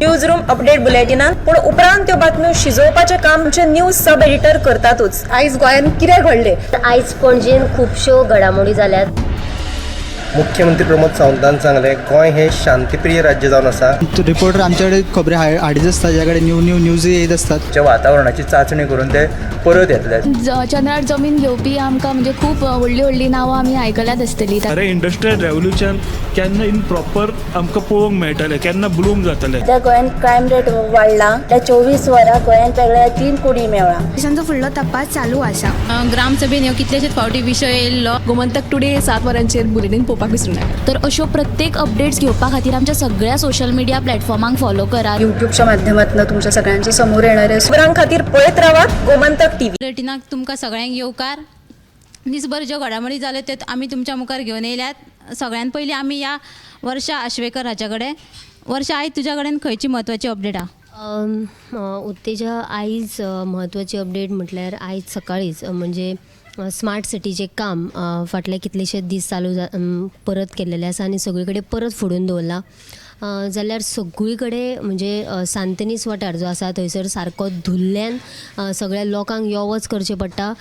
News room update बुलेटिनान, पूण उपरांत त्यो बातम्यो शिजोवपाचें काम आमचे न्यूज सब एडिटर करतातूच. आयज गोंयांत कितें घडलें? आयज पणजेन खुबश्यो घडामोडी जाल्यात. मुख्यमंत्री प्रमोद सावंतान सांगलें, गोंय हें शांतीप्रिय राज्य जावन आसा. रिपोर्टर आमच्याकडे खबरी हाडीत आसता, ज्या कडेन न्यू न्यू न्यूज येत आसतात. च्या वातावरणाची चांचणी करून ते परत येतले. चंद्रार जमीन घेवपी आमकां म्हणजे खूब व्हडलीं व्हडलीं नांवां आमी आयकल्यात आसतलीं. खरें इंडस्ट्रियल रेवोल्युशन केन्ना इन प्रॉपर आमकां पळोवंक मेळटलें, केन्ना ब्लूम जातलें? सध्या गोंयांत क्रायम रेट वाडला. त्या 24 वरां गोंयांत वेगळ्या 3 कुडी मेवळा. तांचो फुडलो तपास चालू आसा. ग्रामसभेन ह्यो कितलेशेच फावटी विशय येयल्लो. गोमंतक टुडे 7 वरांचेर बुलेटीन पळोवपाक विसरूं नाका. तर अश्यो प्रत्येक अपडेट्स घेवपा खातीर आमच्या सगळ्या सोशल मिडिया प्लॅटफॉर्मांक फॉलो करात. युट्यूबच्या माध्यमातून तुमच्या सगळ्यांच्या समोर येणार आहे. खबरां खातीर पळयत रावात गोमंतक टीव्ही. बुलेटिनाक तुमकां सगळ्यांक येवकार. दिसभर ज्यो घडामोडी जाल्यो त्यो आमी तुमच्या मुखार घेवन येयल्यात. सगळ्यान पयलीं आमी ह्या वर्षा आश्वेकर हाच्या कडेन. वर्षा, आयज तुज्या कडेन खंयची म्हत्वाची अपडेट आहा? उत्तेजा, आयज म्हत्वाची अपडेट म्हटल्यार आयज सकाळीच म्हणजे स्मार्ट सिटीचें काम फाटले कितलेशे दीस चालू जा परत केल्लेलें आसा आनी सगळे कडेन परत फुडून दवरलां. जाल्यार सगळी कडेन म्हणजे सांतनीस वाठार जो आसा थंयसर सारको धुल्ल्यान सगळ्या लोकांक यो वच करचें पडटा.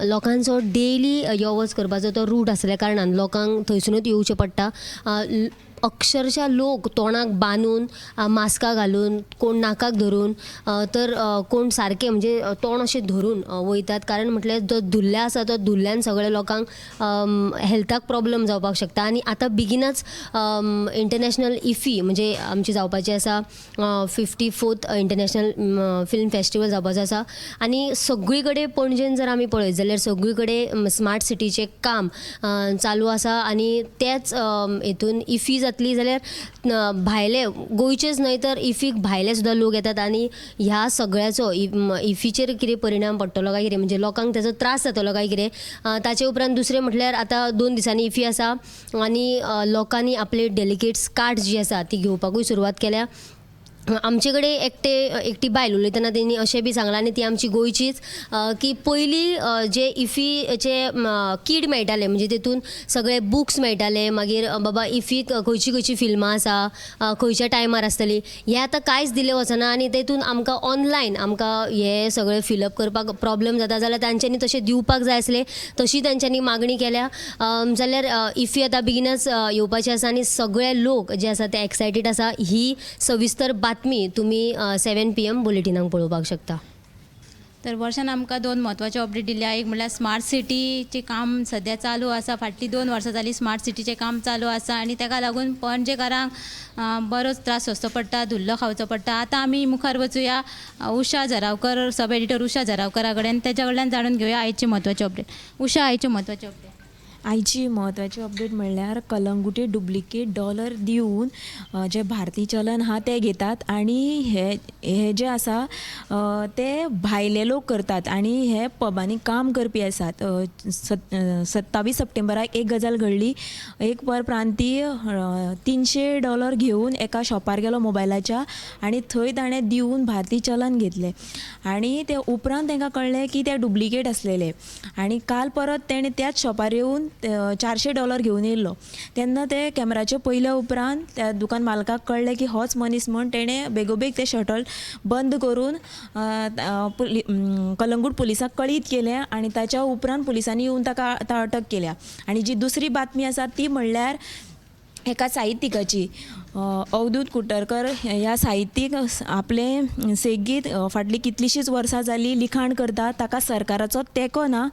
लोकांचो डेली यो वच करपाचो तो रूट आसल्या कारणान लोकांक थंयसरूच येवचें पडटा. अक्षरशा लोक तोंडाक बांदून, मास्कां घालून, कोण नाकाक धरून, तर कोण सारकें म्हणजे तोंड अशें धरून वयतात. कारण म्हटल्यार जो धुल्ल्या आसा तो धुल्ल्यान सगळ्या लोकांक हेल्थाक प्रॉब्लम जावपाक शकता. आनी आतां बेगिनच इंटरनॅशनल इफी म्हणजे आमची जावपाची आसा, 54th international film festival जावपाचो आसा. आनी सगळी कडेन पणजेन जर आमी पळयत जाल्यार सगळी कडेन स्मार्ट सिटीचें काम चालू आसा. आनी तेच हेतून इफी जातली जाल्यार भायले गोंयचेच न्हय तर इफीक भायले सुद्दां लोक येतात. आनी ह्या सगळ्याचो इफीचेर कितें परिणाम पडटलो काय कितें, म्हणजे लोकांक तेजो त्रास जातलो काय कितें. ताचे उपरांत दुसरें म्हटल्यार आतां 2 दिसांनी इफी आसा आनी लोकांनी आपले डेलिगेट्स कार्ड जी आसा ती घेवपाकूय सुरवात केल्या. आमचे कडेन एकटी बायल उलयतना तेणी अशें बी सांगलां, आनी ती आमची गोंयचीच, की पयलीं जे इफीचे कीट मेळटाले म्हणजे तेतून सगळे बुक्स मेळटाले, मागीर बाबा इफीक खंयची खंयची फिल्मां आसा, खंयच्या टायमार आसतली, हें आतां कांयच दिलें वचना. आनी तेतून आमकां ऑनलायन आमकां हें सगळें फिलअप करपाक प्रॉब्लम जाता. जाल्यार तांच्यांनी तशें दिवपाक जाय आसलें, तशी तांच्यांनी मागणी केल्या. जाल्यार इफी आतां बेगीनच येवपाची आसा आनी सगळे लोक जे आसा ते एक्सायटेड आसा. ही सविस्तर बातमी तुमी 7 PM बुलेटिनाक पळोवपाक शकता. तर वर्षान आमकां 2 म्हत्वाच्यो अपडेट दिल्या. एक म्हळ्यार स्मार्ट सिटीचें काम सद्या चालू आसा. फाटलीं 2 वर्सां जालीं स्मार्ट सिटीचें काम चालू आसा आनी ताका लागून पणजेकारांक बरोच त्रास सोंसचो पडटा, धुल्लो खावचो पडटा. आतां आमी मुखार वचुया उषा झरावकर, सब एडिटर उषा झरावकरा कडेन, तेच्या कडल्यान जाणून घेवया आयची म्हत्वाची अपडेट. उषा, आयची म्हत्वाची अपडेट. आयची म्हत्वाची अपडेट म्हणल्यार कलंगुटे डुप्लिकेट डॉलर दिवन जे भारतीय चलन आहा ते घेतात आनी हे जे आसा ते भायले लोक करतात आनी हे पबांनी काम करपी आसात. 27 सप्टेंबराक एक गजाल घडली. एक परप्रांतीय $300 घेवन एका शॉपार गेलो मोबायलाच्या आनी थंय ताणें दिवन भारतीय चलन घेतलें आनी ते उपरांत तांकां कळ्ळें की ते डुप्लिकेट आसलेले. आनी काल परत तेणें त्याच शॉपार येवन $400 घेवन येयल्लो. तेन्ना ते कॅमेराचे पयल्या उपरांत त्या दुकान मालकाक कळ्ळें की होच मनीस म्हूण तेणें बेगोबेग तें शटर बंद करून कलंगूट पुलिसाक कळीत केलें आनी ताच्या उपरांत पुलिसांनी येवन ताका आतां अटक केल्या. आनी जी दुसरी बातमी आसा ती म्हणल्यार एका साहित्यिकाची, अवधूत कुटरकर ह्या साहित्यीक आपलें सेगीत फाटलीं कितलींशींच वर्सां जालीं लिखाण करता. ताका सरकाराचो तेंको ना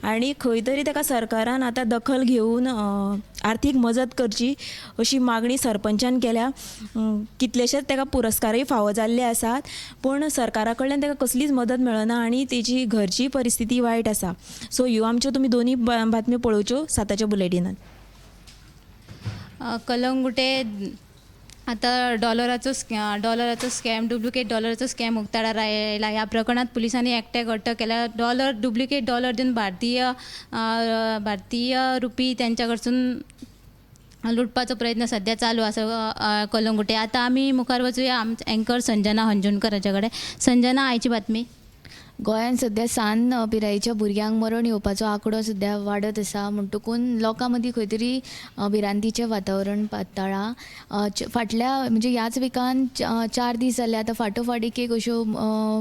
आनी खंय तरी ताका सरकारान आतां दखल घेवन आर्थीक मजत करची अशी मागणी सरपंचान केल्या. कितलेशेच ताका पुरस्कारय फावो जाल्ले आसात, पूण सरकारा कडल्यान ताका कसलीच मदत मेळना आनी तेजी घरची परिस्थिती वायट आसा. सो ह्यो आमच्यो तुमी दोनूय बातम्यो पळोवच्यो 7 बुलेटिनान. कलंगुटे आतां डॉलराचो स्कॅम, डुप्लिकेट डॉलराचो स्कॅम उक्ताडार आयला. ह्या प्रकरणांत पुलिसांनी एकट्याक अटक केल्या. डुप्लिकेट डॉलर दिवन भारतीय रुपी त्यांच्या कडसून लुटपाचो प्रयत्न सध्या चालू आसा कलंगुटे. आतां आमी मुखार वचुया आमचे एंकर संजना हंजुणकर हाच्या कडेन. संजना, आयची बातमी. गोंयांत सद्या सान पिरायेच्या भुरग्यांक मरण येवपाचो आंकडो सद्या वाडत आसा, म्हणटकून लोकां मदीं खंय तरी भिरांतीचें वातावरण पातळ्ळां. फाटल्या म्हणजे ह्याच विकान 4 दीस जाले आतां फाटोफाट एक एक अश्यो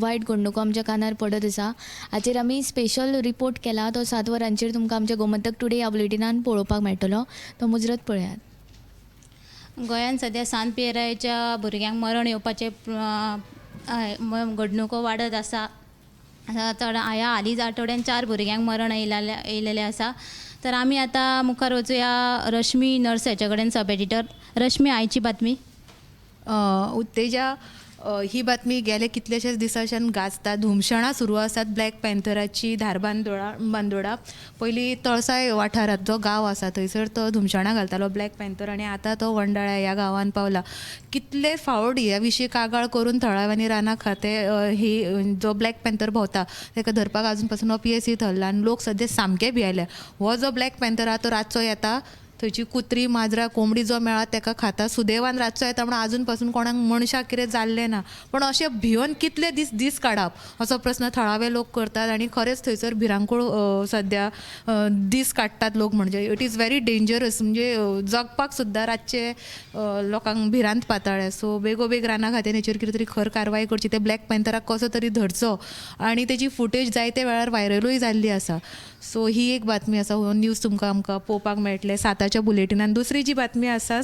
वायट घडणुको आमच्या कानार पडत आसा. हाचेर आमी स्पेशल रिपोर्ट केला, तो 7 वरांचेर तुमकां आमच्या गोमंतक टुडे ह्या बुलेटिनान पळोवपाक मेळटलो, तो मुजरत पळयात. गोंयांत सद्या सान पिरायेच्या भुरग्यांक मरण येवपाचे घडणुको वाडत आसा. चड ह्या हालींच आठवड्यान 4 भुरग्यांक मरण येयलेलें आसा. तर आमी आतां मुखार वचुया रश्मी नर्स हाच्या कडेन, सब एडिटर. रश्मी, आयची बातमी. उत्तेजा, ही बातमी गेले कितलेशेच दिसाच्यान गाजता. धुमशणां सुरू आसात ब्लॅक पँथराची धारबांदोडा बांदोडा. पयलीं तळसाय वाठारांत जो गांव आसा थंयसर तो धुमशणां घालतालो ब्लॅक पँथर आनी आतां तो वंडाळ्या ह्या गांवांत पावला. कितले फावट ह्या विशीं कागाळ करून थळाव्यांनी रानां खातें ही जो ब्लॅक पँथर भोंवता ताका धरपाक आजून पासून अपयेसी थरला आनी लोक सद्या सामके भियेल्या. हो जो ब्लॅक पँथर आहा तो रातचो येता, थंयची कुत्री माजरां कोंबडी जो मेळत ताका खाता. सुदैवान रातचो येता म्हणून आजून पासून कोणाक मनशाक कितें जाल्लें ना, पण अशें भियोन कितले दीस दीस काडप असो प्रस्न थळावे लोक करतात आनी खरेंच थंयसर भिरांकूळ सद्या दीस काडटात लोक. म्हणजे it is very dangerous, म्हणजे जगपाक सुद्दां रातचे लोकांक भिरांत पातळ्ळ्या. सो बेगोबेग रानां खात्यान हेचेर कितें तरी खर कारवाय करची, ते ब्लॅक पँथराक कसो तरी धरचो आनी तेजी फुटेज जायते वेळार व्हायरलूय जाल्ली आसा. सो ही एक बातमी आसा, हो न्यूज तुमकां आमकां पळोवपाक मेळटलें 7च्या बुलेटिनान. दुसरी जी बातमी आसा,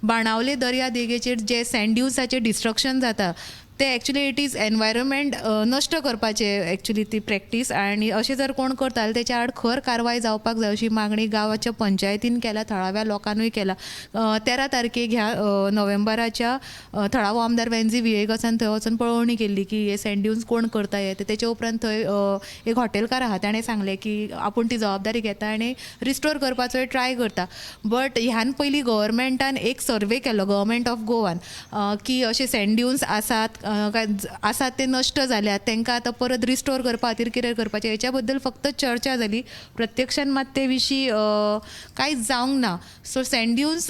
बाणावले दर्या देगेचेर जे सँड ड्युन्साचें डिस्ट्रक्शन जाता ते एक्चुली it is environment नश्ट करपाचें एक्चुली ती प्रॅक्टीस, आनी अशें जर कोण करता जाल्यार तेच्या आड खर कारवाय जावपाक जाय अशी मागणी गांवाच्या पंचायतीन केल्या, थळाव्या लोकांनूय केला. 13 तारखेक ह्या नोव्हेंबराच्या थळावो आमदार वेन्झी विएगसान थंय वचून पळोवणी केल्ली की हे सँड ड्युन्स कोण करता हे. तेच्या उपरांत थंय एक हॉटेलकार आहा ताणें सांगलें की आपूण ती जबाबदारी घेता आनी रिस्टोर करपाचोय ट्राय करता. बट ह्यान पयलीं गव्हर्मेंटान एक सर्वे केलो, गव्हर्मेंट ऑफ गोवान, की अशे सँड ड्युन्स आसात काय आसात ते नश्ट जाल्यात, तांकां आतां परत रिस्टोर करपा खातीर कितें करपाचें हेच्या बद्दल फक्त चर्चा जाली, प्रत्यक्षान मात ते विशीं कांयच जावंक ना. So sand dunes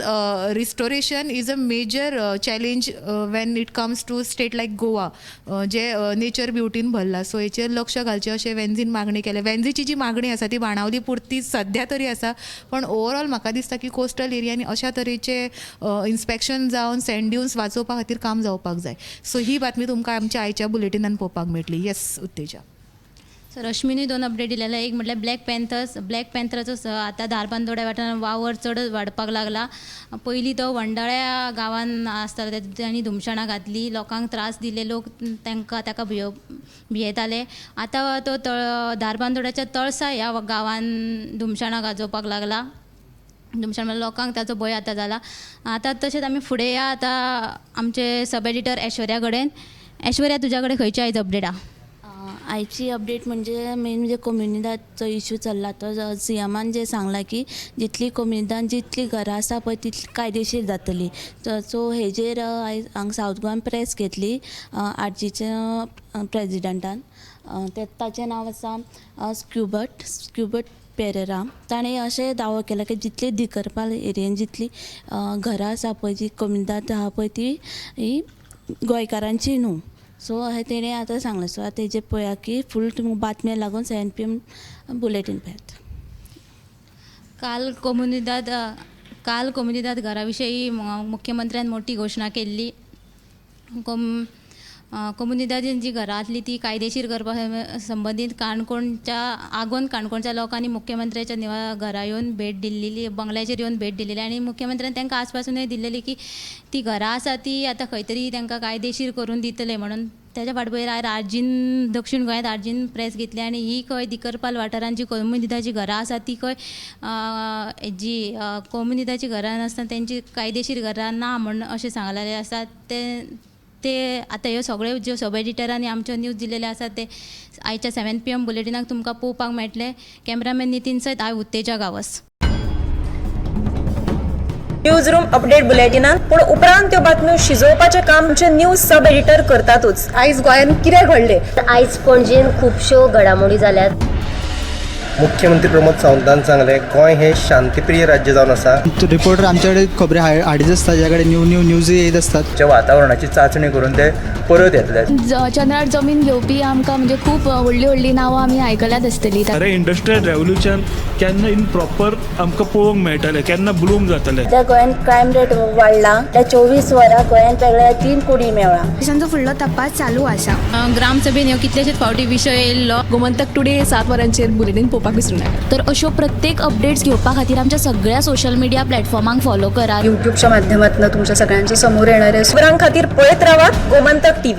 restoration is a major challenge when it comes to state like Goa, J nature butene भरला. सो हेचेर लक्ष घालचें अशें वेन्झीन मागणी केल्या. वेन्झीची जी मागणी आसा ती बाणावली पुरती सद्या तरी आसा, पण ओवरऑल म्हाका दिसता की कोस्टल एरियांनी अशा तरेचे इन्स्पेक्शन जावन सँड ड्युन्स वाचोवपा खातीर काम जावपाक जाय. सो ही बातमी तुमकां आमच्या आयच्या बुलेटिनान पळोवपाक मेळटली. येस उत्तेजा. सो रश्मीनूय 2 अपडेट दिलेले. एक म्हटल्यार ब्लॅक पँथर्स, ब्लॅक पँथराचो आतां धारबांदोड्या वाठारांत वावर चड वाडपाक लागला. पयलीं तो वंडाळ्या गांवान आसतालो, तांणी धुमशणां घातली, लोकांक त्रास दिले, लोक तांकां ताका भियेताले. आतां तो धारबांदोड्याच्या तळसा ह्या गांवान धुमशणां गाजोवपाक लागला. धुमशण म्हणल्यार लोकांक ताचो भंय आतां जाला. आतां तशेंच आमी फुडें या आतां आमचे सब एडिटर ऐश्वर्या कडेन. ऐश्वर्या, तुज्या कडेन खंयची आयज अपडेट आहा? आयची अपडेट म्हणजे मेन म्हणजे कोमुनिदादचो इशू चल्ला तो सीएमान जे सांगलां की जितली कोमुनिदाद जितली घरां आसा पळय तितली कायदेशीर जातली. सो हेजेर आयज हांगा सावथ गोवान प्रेस घेतली आरजीच्या प्रेजिडंटान, ताचें नांव आसा स्क्युबर्ट पेरेरा. ताणें अशें दावो केला की जितली दिकरपाल एरियेन जितली घरां आसा पळय, जी कोमुनिदाद आहा पळय ती ही गोंयकारांची न्हू. सो हें तेणें आतां सांगलें. सो आतां तेजेर पळया की फूल तुमकां बातमे लागून 7 PM bulletin पळयात. काल कोमुनिदाद घरा विशयी मुख्यमंत्र्यान मोठी घोशणा केल्ली. कोमुनिदादीन जी घरां आसली ती कायदेशीर करपा संबंदीत काणकोणच्या आगोंद काणकोणच्या लोकांनी मुख्यमंत्र्याच्या घरा येवन भेट दिल्ली, बंगल्याचेर येवन भेट दिल्ली आनी मुख्यमंत्र्यान तांकां आस्वासनूय दिल्लेली की ती घरां आसा ती आतां खंय तरी तांकां कायदेशीर करून दितले म्हणून. ताच्या फाटभुंयेर आयज आरजीन दक्षीण गोंयांत आरजीन प्रेस घेतली आनी ही खंय दिकरपाल वाठारांत जी कोमुनिदाची घरां आसा ती खंय जी कोमुनिदाची घरां नासतना तेंची कायदेशीर घरां ना म्हण अशें सांगलेलें आसा. ते आतां ह्यो सगळ्यो ज्यो सब एडिटरांनी आमच्यो न्यूज दिलेल्यो आसात ते आयच्या 7 PM बुलेटिनाक तुमकां पळोवपाक मेळटले. कॅमेरामॅन नितीन सयत हांव उत्तेजा गांवस. न्यूज रूम अपडेट बुलेटिनान, पूण उपरांत त्यो बातम्यो शिजोवपाचें काम आमचे न्यूज सब एडिटर करतातूच. आयज गोंयांत कितें घडलें, आयज पणजेन खुबश्यो घडामोडी जाल्यात. मुख्यमंत्री प्रमोद सावंतान सांगलें, गोंय हें शांतीप्रिय राज्य जावन आसा. रिपोर्टर आमचे कडेन खबरी हाडीत आसता, ज्या कडेन न्यू न्यू न्यूज येयत आसतात. च्या वातावरणाची चांचणी करून ते परत येतले. चंद्रार जमीन घेवपी आमकां म्हणजे खूब व्हडलीं व्हडलीं नांवां आमी आयकल्यात आसतलीं. खरें इंडस्ट्रियल रेवोल्युशन केन्ना इन प्रॉपर आमकां पळोवंक मेळटलें, केन्ना ब्लूम जातलें. सध्या गोंयांत क्रायम रेट वाडला. त्या 24 वरां गोंयांत वेगळ्या 3 कुडी मेळ्ळा. तांचो फुडलो तपास चालू आसा. ग्रामसभेन ह्यो कितलेशेच फावटी विशय येयल्लो. गोमंतक टुडे 7 वरांचेर बुलेटीन पळोवपाक विसरूं नाका. तर अश्यो प्रत्येक अपडेट्स घेवपा खातीर आमच्या सगळ्या सोशल मिडिया प्लॅटफॉर्मांक फॉलो करात. यूट्यूबच्या माध्यमातून तुमच्या सगळ्यांच्या समोर येणारे खबरां खातीर पळयत रावात गोमंतक टीव्ही.